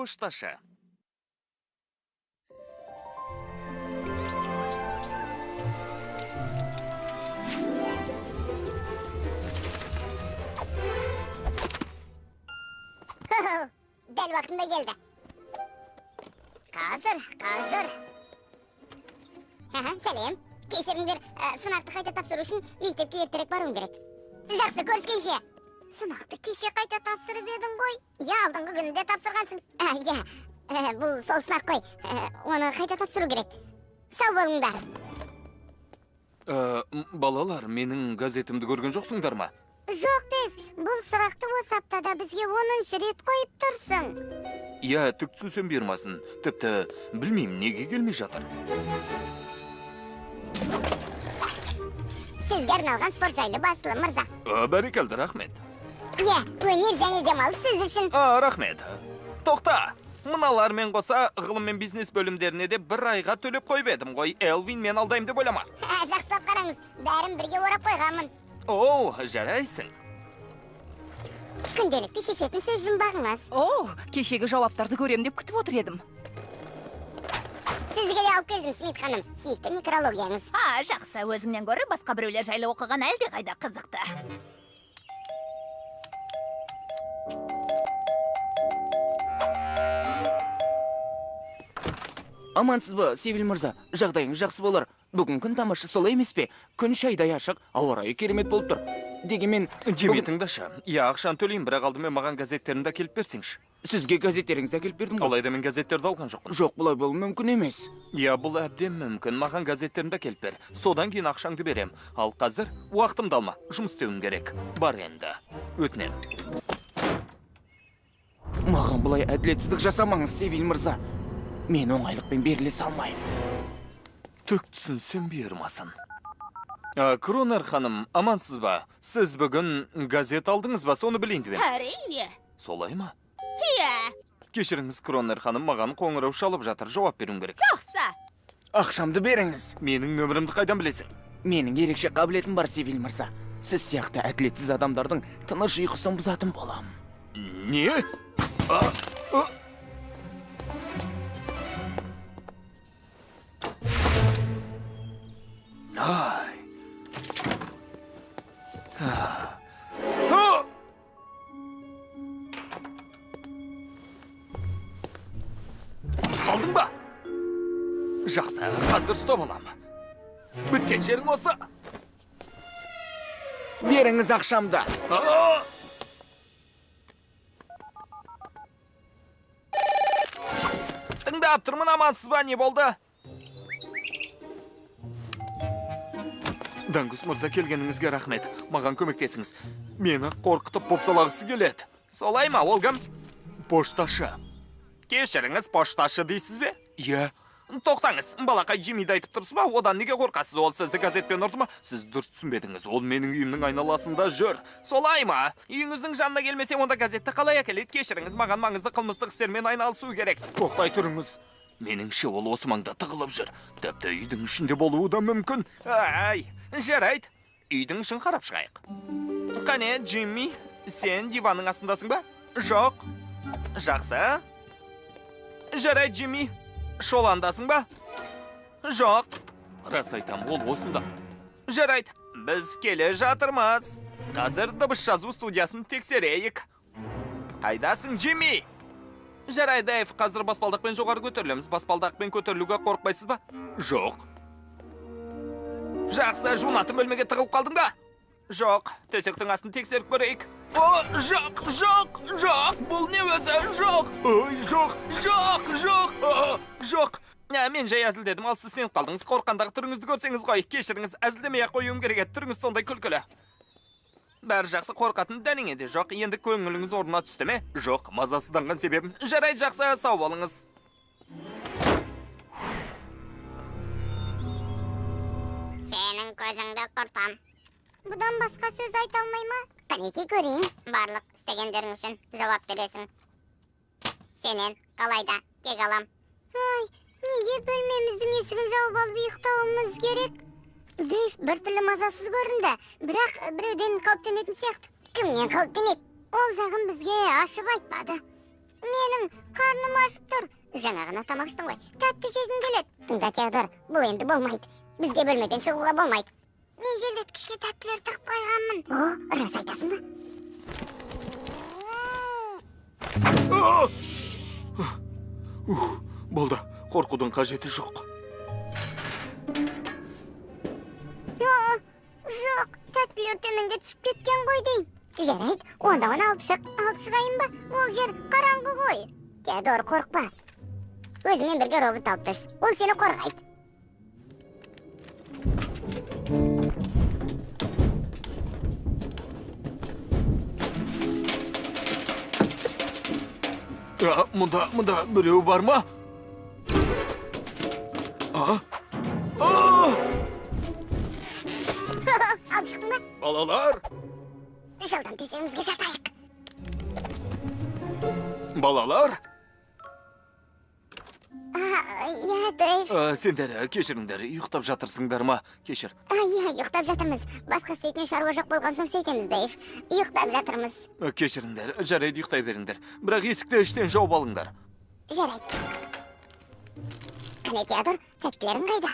Пошташы. Дәл уақытында келді. Қазір, қазір. Сәлем. Кешіріңдер, сынақты қайта тапсыру үшін мектепке ертерек баруым керек. Жақсы, көріскенше. Сынақты кеше қайта тапсырып едің ғой. Иә, алдыңғы күні де тапсырғансың. Иә, бұл сол сынақ қой. Оны қайта тапсыру керек. Сау болыңдар. Балалар, менің газетімді көрген жоқсыңдар ма? Жоқ, Дэйв, бұл сұрақты осы аптада бізге 10-шы рет қойып тұрсың. Иә, түк түсінсем бұйырмасын. Тіпті білмеймін, неге келмей жатыр. Сізге арналған спорт жайлы басылым, мырза. Бәрекелді, рахмет. Иә, өнер және демалыс сіз үшін. Рахмет. Тоқта, мыналармен қоса ғылым мен бизнес бөлімдеріне де бір айға төлеп қойып едім ғой. Элвин, мен алдаймын деп ойлама. Жақсылап қараңыз, бәрін бірге орап қойғанмын. Оу, жарайсың. Күнделікті шешетін сөз жұмбағыңыз. Оу, кешегі жауаптарды көрем деп күтіп отыр едім. Сізге де алып келдім, Смит ханым. Сүйікті некрологияңыз. Жақсы, өзіңнен гөрі басқа біреулер жайлы оқыған әлдеқайда қызықты. Амансыз ба, Севил мырза? Жағдайыңыз жақсы болар. Бүгін күн тамаша, солай емес пе? Күн шайдай ашық, ауа райы керемет болып тұр. Дегенмен, Джимми, тыңдашы. Иә, ақшаны төлеймін, бірақ алдымен маған газеттерімді әкеліп берсеңші. Сізге газеттеріңізді әкеліп бердім ғой. Алайда мен газеттерді алған жоқпын. Жоқ, бұлай болуы мүмкін емес. Иә, бұл әбден мүмкін. Маған газеттерімді әкеліп бер. Содан кейін ақшаңды берем. Ал қазір уақытымды алма, жұмыс істеуім керек. Бар енді. Өтінем. Маған бұлай әділетсіздік жасамаңыз, Севил мырза. Мен оңайлықпен беріле салмаймын. Түк түсінсем бұйырмасын. Кронер ханым, амансыз ба? Сіз бүгін газет алдыңыз ба? Соны білейін деп едім. Әрине. Солай ма? Иә. Кешіріңіз, Кронер ханым, маған қоңырау шалып жатыр. Жауап беруім керек. Жақсы. Ақшамды беріңіз. Менің нөмірімді қайдан білесің? Менің ерекше қабілетім бар, Севил мырза. Сіз сияқты әділетсіз адамдардың тыныш ұйқысын бұзатын болам. Не? Ай. Ұсталдың ба? Жақсы, қазір ұстап алам. Біткен жерің осы. Беріңіз ақшамды. Тыңдап тұрмын, амансыз ба, не болды? Дангус мырза, келгеніңізге рахмет. Маған көмектесіңіз. Мені қорқытып бопсалағысы келеді. Солай ма, ол кім? Пошташы. Кешіріңіз, пошташы дейсіз бе? Иә. Тоқтаңыз, балақай Джиммиді айтып тұрсыз ба? Одан неге қорқасыз? Ол сізді газетпен ұрды ма? Сіз дұрыс түсінбедіңіз. Ол менің үйімнің айналасында жүр. Солай ма? Үйіңіздің жанына келмесе, онда газетті қалай әкеледі? Кешіріңіз, маған маңызды қылмыстық істермен айналысу керек. Тоқтай тұрыңыз. Меніңше, ол осы маңда тығылып жүр. Тіпті үйдің ішінде болуы да мүмкін. Ай, жарайды. Үйдің ішін қарап шығайық. Қане, Джимми, сен диванның астындасың ба? Жоқ. Жақсы. Жарайды, Джимми. Шоландасың ба? Жоқ. Рас айтам, ол осында. Жарайды, біз келе жатырмыз. Қазір дыбыс жазу студиясын тексерейік. Қайдасың, Джимми? Жарайды, Дэйв, қазір баспалдақпен жоғары көтерілеміз. Баспалдақпен көтерілуге қорықпайсыз ба? Жоқ. Жақсы, жуынатын бөлмеге тығылып қалдың ба? Жоқ, төсектің астын тексеріп көрейік. О, жоқ, жоқ, жоқ, бұл не өзі? Жоқ, ой, жоқ, жоқ, жоқ, жоқ. Мен жай әзілдедім, ал сіз сеніп қалдыңыз. Қорыққандағы түріңізді көрсеңіз ғой. Кешіріңіз, әзілдемей-ақ қоюым керек еді. Түріңіз сондай күлкілі. Бәрі жақсы, қорқатын дәнеңе де жоқ. Енді көңіліңіз орнына түсті ме? Жоқ, мазасызданған себебім. Жарайды, жақсы, сау болыңыз. Сенің көзіңді құртам. Бұдан басқа сөз айта алмай ма? Қанеки көрейін. Барлық істегендерің үшін жауап бересің. Сенен қалайда кек алам. Ай, неге бөлмеміздің есігін жауып алып ұйықтауымыз керек? Дэйв біртүрлі мазасыз көрінді, бірақ біреуден қауіптенетін сияқты. Кімнен қауіптенеді? Ол жағын бізге ашып айтпады. Менің қарным ашып тұр. Жаңа ғана тамақ іштім ғой. Тәтті жегім келеді. Тыңда, Теодор, бұл енді болмайды. Бізге бөлмеден шығуға болмайды. Мен желдеткішке тәттілер тығып қойғанмын. О, рас айтасың ба? Болды, қорқудың қажеті жоқ. Жоқ, тәттілер төменге түсіп кеткен ғой деймін. Жарайды, онда оны алып шық. Алып шығайын ба? Ол жер қараңғы ғой. Теодор, қорықпа. Өзіңмен бірге робот алып түс. Ол сені қорғайды. Мұнда біреу бар ма? Алып шықтың ба? Балалар! Жылдам төсегімізге жатайық. Балалар? Иә, Дэйв. Сендер, кешіріңдер, ұйықтап жатырсыңдар ма? Кешір. Иә, ұйықтап жатырмыз. Басқа істейтін шаруа жоқ болған соң сөйтеміз, Дэйв. Ұйықтап жатырмыз. Кешіріңдер, жарайды, ұйықтай беріңдер. Бірақ есікті іштен жауып алыңдар. Жарайды. Қане, Теодор, тәттілерің қайда?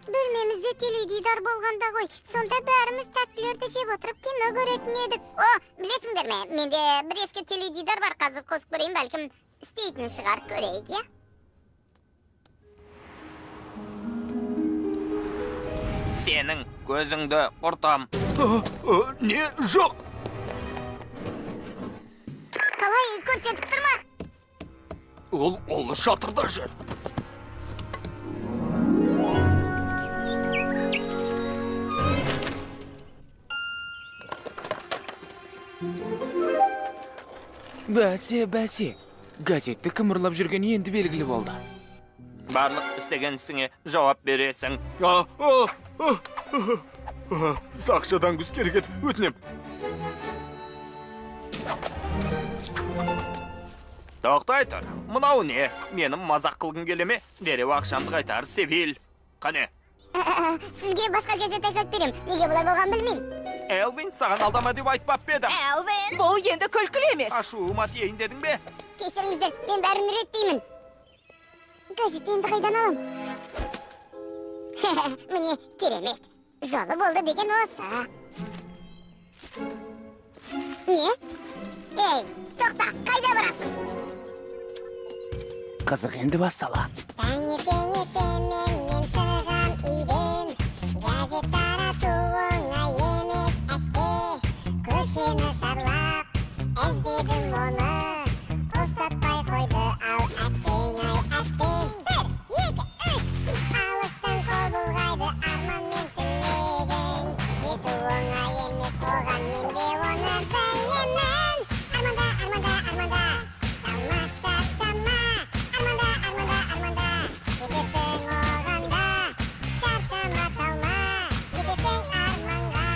Бөлмемізде теледидар болғанда ғой. Сонда бәріміз тәттілерді жеп отырып кино көретін едік. О, білесіңдер ме, менде бір ескі теледидар бар, қазір қосып көрейін, бәлкім істейтін шығар, көрейік, иә? Сенің көзіңді құртам. Не, жоқ. Қалай, көрсетіп тұр ма? Ол шатырда жүр. Бәсе, бәсе. Газетті кім ұрлап жүргені енді белгілі болды. Барлық істеген ісіңе жауап бересің. Сақшы Дангус, керек ет, өтінем. Тоқтай тұр. Мынау не? Менің мазақ қылғың келе ме? Дереу ақшамды қайтар, Севил. Қане? Сізге басқа газет әкеліп берем. Неге бұлай болғанын білмеймін. Элвин, саған алдама деп айтпап па едім? Элвин! Бұл енді күлкілі емес. Ашуыма тиейін дедің бе? Кешіріңіздер, мен бәрін реттеймін. Газетті енді қайдан алам? Міне, керемет. Жолы болды деген осы. Не? Ей, тоқта, қайда барасың? Қызық енді басталады. Таңертең ертемен мен шығам үйден. Газет тарату оңай емес әсте. Көшені шарлап, іздедім оны. Ұстатпай қойды ау әттең-ай әттең. 1, 2, 3. Алыстан қол бұлғайды арман мен тілегің. Жету оңай емес оған мен де оны білемін. Арманда, арманда, арманда, талмаша шама. Арманда, арманда, арманда, жетесің оған да. Шаршама талма, жетесің арманға.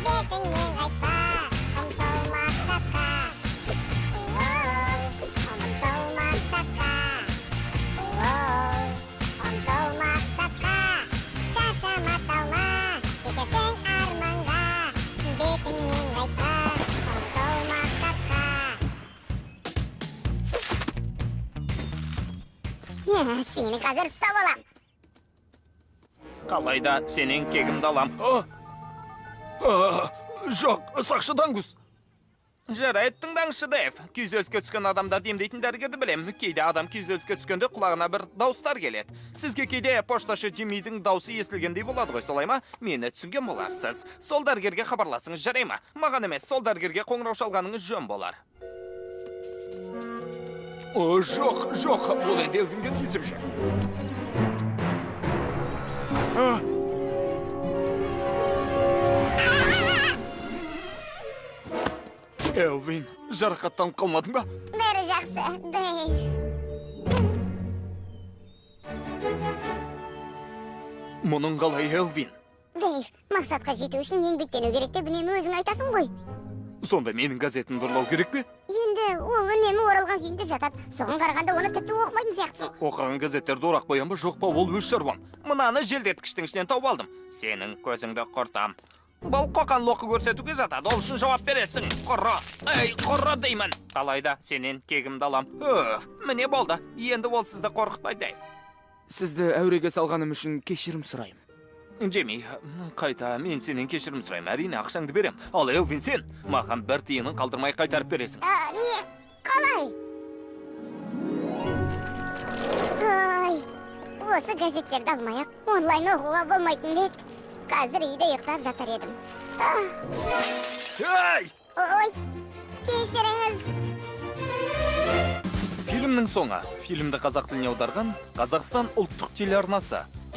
Бетіңнен қайтпа, ұмтыл мақсатқа. Ұмтыл мақсатқа. Ұмтыл мақсатқа. Шаршама талма, жетесің арманға. Бетіңнен қайтпа, ұмтыл мақсатқа. Сені қазір ұстап алам. Қалайда сенен кегімді алам. Жоқ, сақшы Дангус. Жарайды, тыңдаңызшы, Дэйв. Күйзеліске түскен адамдарды емдейтін дәрігерді білем. Кейде адам күйзеліске түскенде құлағына бір дауыстар келеді. Сізге кейде пошташы Джиммидің даусы естілгендей болады ғой, солай ма? Мені түсінген боларсыз. Сол дәрігерге хабарласыңыз, жарай ма? Маған емес, сол дәрігерге қоңырау шалғаныңыз жөн болар. Жоқ, жоқ, бұл енді Элвинге тиісіп жүр. Элвин, жарақаттанып қалмадың ба? Бәрі жақсы, Дэйв. Мұның қалай, Элвин? Дэйв, мақсатқа жету үшін еңбектену керек деп үнемі өзің айтасың ғой. Сонда менің газетімді ұрлау керек пе? Енді ол үнемі оралған күйінде жатады. Соған қарағанда оны тіпті оқымайтын сияқтысың. Оқыған газеттерді орақ қоям ба, жоқ па, ол өз шаруам. Мынаны желдеткіштің ішінен тауып алдым. Сенің көзіңді құртам. Бұл қоқан-лоқы көрсетуге жатады. Ол үшін жауап бересің. Құры. Ей, құры деймін. Қалайда сенен кегімді алам. Өф, міне болды. Енді ол сізді қорқытпайды, Дэйв. Сізді әуреге салғаным үшін кешірім сұраймын. Джимми, қайта мен сенен кешірім сұраймын. Әрине, ақшаңды берем. Ал Элвин, сен маған бір тиынын қалдырмай қайтарып бересің. Не, қалай? Ай, осы газеттерді алмай-ақ онлайн оқуға болмайтын ба еді? Қазір үйде ұйықтап жатар едім. Ей! Ой, кешіріңіз. Фильмнің соңы. Фильмді қазақ тіліне аударған Қазақстан ұлттық телеарнасы.